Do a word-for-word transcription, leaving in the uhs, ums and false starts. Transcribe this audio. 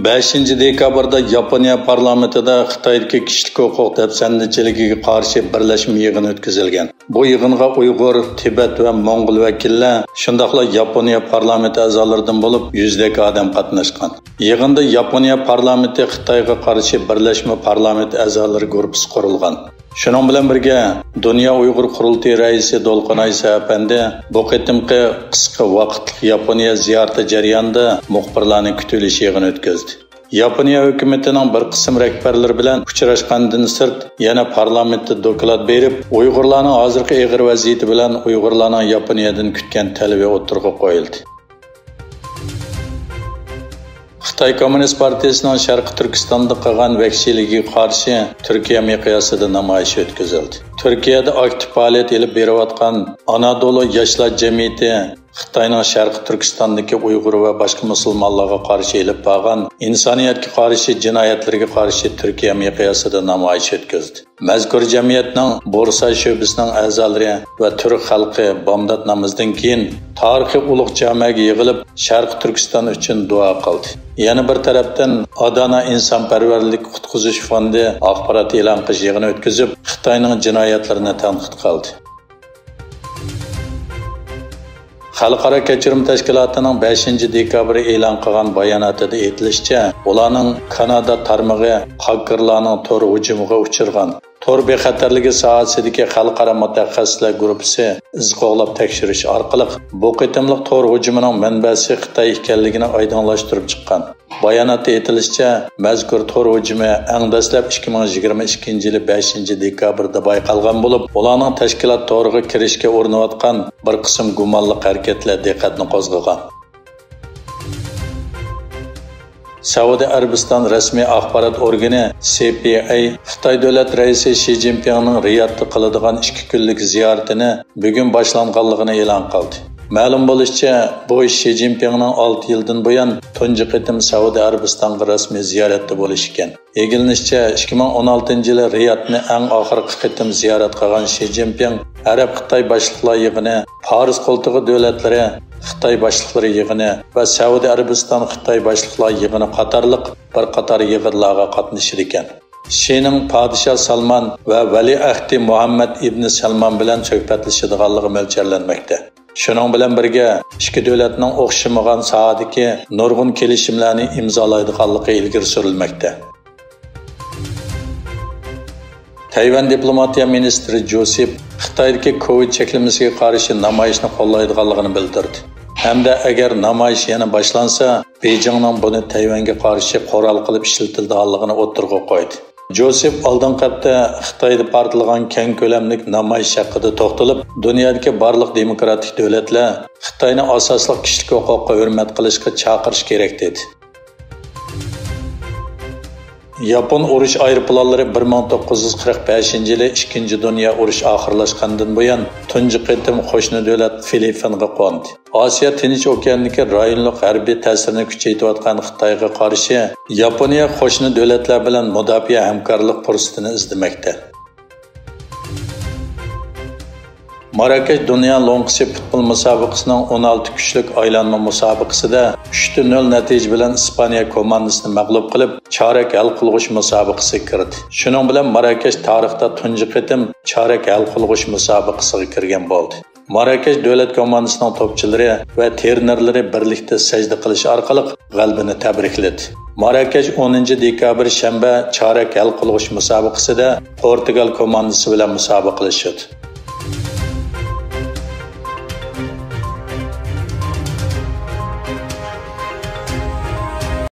بەشىنچى دېكابىردا ياپونىيە پارلامېنتىدا خىتايدىكى كىشىلىك ھوقۇق دەپسەندىچىلىكىگە قارشى بىرلەشمە يىغىنى ئۆتكۈزۈلگەن. بۇ يىغىنغا ئۇيغۇر، تىبەت ۋە موڭغۇل ۋەكىللەر، شۇنداقلا ياپونىيە پارلامېنت ئەزالىرىدىن بولۇپ يۈزدەك ئادەم قاتناشقان. يىغىندا ياپونىيە پارلامېنتى خىتايغا قارشى بىرلەشمە پارلامېنت ئەزالىرى گۇرۇپپىسى قۇرۇلغان. شۇنىڭ بىلەن بىرگە، دۇنيا ئۇيغۇر قۇرۇلتىيى رەئىسى دولقۇن ئايسا ئەپەندى بۇ قېتىمقى قىسقا ۋاقىتلىق ياپونىيە زىيارىتى جەريانىدا مۇخبىرلارنى كۈتۈۋېلىش يىغىنى ئۆتكۈزدى. ياپونىيە ھۆكۈمىتىنىڭ بىر قىسىم رەھبەرلىرى بىلەن ئۇچراشقاندىن سىرت، يەنە پارلامېنتتا دوكلات بېرىپ، ئۇيغۇرلارنىڭ ھازىرقى ئېغىر ۋەزىيىتى بىلەن ئۇيغۇرلارنىڭ ياپونىيەدىن كۈتكەن تەلىپى ئوتتۇرىغا قويۇلدى. خىتاي كوممۇنىست پارتىيىسىنىڭ شەرقىي تۈركىستاندا قىلغان ۋەھشىيلىكىگە قارشى تۈركىيە مىقياسىدا نامايىش ئۆتكۈزۈلدى. تۈركىيەدە ئاكتىپ پائالىيەت ئېلىپ بېرىۋاتقان ئانادولۇ ياشلار جەمئىيىتى خىتاينىڭ شەرقىي تۈركىستاندىكى ئۇيغۇر ۋە باشقا مۇسۇلمانلارغا قارشى ئېلىپ بارغان ئىنسانىيەتكە قارشى جىنايەتلىرىگە قارشى تۈركىيە مىقياسىدا نامايىش ئۆتكۈزدى. مەزكۇر جەمئىيەتنىڭ بورسا شۆبىسىنىڭ ئەزالىرى ۋە تۈرك خەلقى بامدات نامىزىدىن كېيىن تارىخىي ئۇلۇغ جامەگە يىغىلىپ، شەرقىي تۈركىستان ئۈچۈن دۇئا قىلدى. يەنە بىر تەرەپتىن، ئادانا ئىنسانپەرۋەرلىك قۇتقۇزۇش فوندى ئاخبارات ئېلان قىلىش يىغىنى ئۆتكۈزۈپ، خىتاينىڭ جىنايەتلىرىنى تەنقىد قىلدى. خەلقئارا كەچۈرۈم تەشكىلاتىنىڭ بەشىنچى دېكابىر ئېلان قىلغان باياناتىدا ئېيتىلىشىچە، ئۇلارنىڭ كانادا تارمىقى ھاكېرلارنىڭ تور ھۇجۇمىغا ئۇچرىغان تور بىخەتەرلىكى ساھەسىدىكى خەلقئارا مۇتەخەسسىسلەر گۇرۇپپىسى ئىز قوغلاپ تەكشۈرۈش ئارقىلىق بۇ قېتىملىق تور ھۇجۇمىنىڭ مەنبەسى خىتاي ئىكەنلىكىنى ئايدىڭلاشتۇرۇپ چىققان. باياناتتا ئېيتىلىشىچە، مەزكۇر تور ھۇجۇمى ئەڭ دەسلەپ ئىككى مىڭ يىگىرمە ئىككىنچى يىلى بەشىنچى دېكابىردا بايقالغان بولۇپ، ئۇلارنىڭ تەشكىلات تورىغا كىرىشكە ئۇرۇنۇۋاتقان بىر قىسىم گۇمانلىق ھەرىكەتلەر دىققەتنى قوزغىغان. سەئۇدى ئەرەبىستان رەسمىي ئاخبارات ئورگىنى سى پى ئەي خىتاي دۆلەت رەئىسى شى جىنپىڭنىڭ رىيادتا قىلىدىغان ئىككى كۈنلۈك زىيارىتىنى بۈگۈن باشلانغانلىقىنى ئېلان قىلدى. مەلۇم بولۇشىچە، بۇ شى جىنپىڭنىڭ ئالتە يىلدىن بۇيان تۇنجى قېتىم سەئۇدى ئەرەبىستانغا رەسمىي زىيارەتتە بولۇشى ئىكەن. ئىگىلىنىشىچە، ئىككى مىڭ ئون ئالتىنچى يىلى رىيادنى ئەڭ ئاخىرقى قېتىم زىيارەت قىلغان شى جىنپىڭ ئەرەب خىتاي باشلىقلار يىغىنى، پارس قولتۇقى دۆلەتلىرى خىتاي باشلىقلىرى يىغىنى ۋە سەئۇدى ئەرەبىستان خىتاي باشلىقلار يىغىنى قاتارلىق بىر قاتار يىغىنلارغا قاتنىشىدىكەن. شىنىڭ پادىشاھ سالمان ۋە ۋەلىئەھدى مۇھەممەد ئىبنى سەلمان بىلەن سۆھبەتلىشىدىغانلىقى مۆلچەرلەنمەكتە. شۇنىڭ بىلەن بىرگە، ئىككى دۆلەتنىڭ ئوخشىمىغان ساھەدىكى نۇرغۇن كېلىشىملەرنى ئىمزالايدىغانلىقى ئىلگىرى سۈرۈلمەكتە. تەيۋەن دىپلوماتىيە مىنىستىرى جوسىپ خىتايدىكى كوۋىد چەكلىمىسىگە قارشى نامايىشنى قوللايدىغانلىقىنى بىلدۈردى ھەمدە ئەگەر نامايىش يەنە باشلانسا، بېيجىڭنىڭ بۇنى تەيۋەنگە قارشى قورال قىلىپ ئىشلىتىلىدىغانلىقىنى ئوتتۇرىغا قويدى. جوسېپ ئالدىنقى ھەپتە خىتايدا پارتلىغان كەڭ كۆلەملىك نامايىش ھەققىدە توختىلىپ، دۇنيادىكى بارلىق دېموكراتىك دۆلەتلەر خىتاينى ئاساسلىق كىشىلىك ھوقۇققا ھۆرمەت قىلىشقا چاقىرىش كېرەك، دېدى. ياپون ئۇرۇش ئايروپىلانلىرى بىر مىڭ توققۇز يۈز قىرىق بەشىنچى يىلى ئىككىنچى دۇنيا ئۇرۇشى ئاخىرلاشقاندىن بۇيان، تۇنجى قېتىم قوشنا دۆلەت فىلىپپىنغا قوندى. ئاسىيا تىنچ ئوكياندىكى رايونلۇق ھەربىي تەسىرنى كۈچەيتىۋاتقان خىتايغا قارشى ياپونىيە قوشنا دۆلەتلەر بىلەن مۇداپىئە ھەمكارلىق پۇرسىتىنى ئىزدىمەكتە. ماراكەش دۇنيا لوڭقىسى پۇتبول مۇسابىقىسىنىڭ ئون ئالتە كۈچلۈك ئايلانما مۇسابىقىسىدە ئۈچ تە نۆل نەتىجە بىلەن ئىسپانىيە كوماندىسىنى مەغلۇپ قىلىپ، چارەك ھەل قىلغۇچ مۇسابىقىسىگە كىردى. شۇنىڭ بىلەن ماراكەش تارىختا تۇنجى قېتىم چارەك ھەل قىلغۇچ مۇسابىقىسىغا كىرگەن بولدى. ماراكەش دۆلەت كوماندىسىنىڭ توپچىلىرى ۋە ترېنېرلىرى بىرلىكتە سەجدە قىلىش ئارقىلىق غەلىبىنى تەبرىكلىدى. ماراكەش ئونىنچى دېكابىر شەنبە چارەك ھەل قىلغۇچ مۇسابىقىسىدە پورتۇگال كوماندىسى بىلەن مۇسابىقىلىشىدۇ.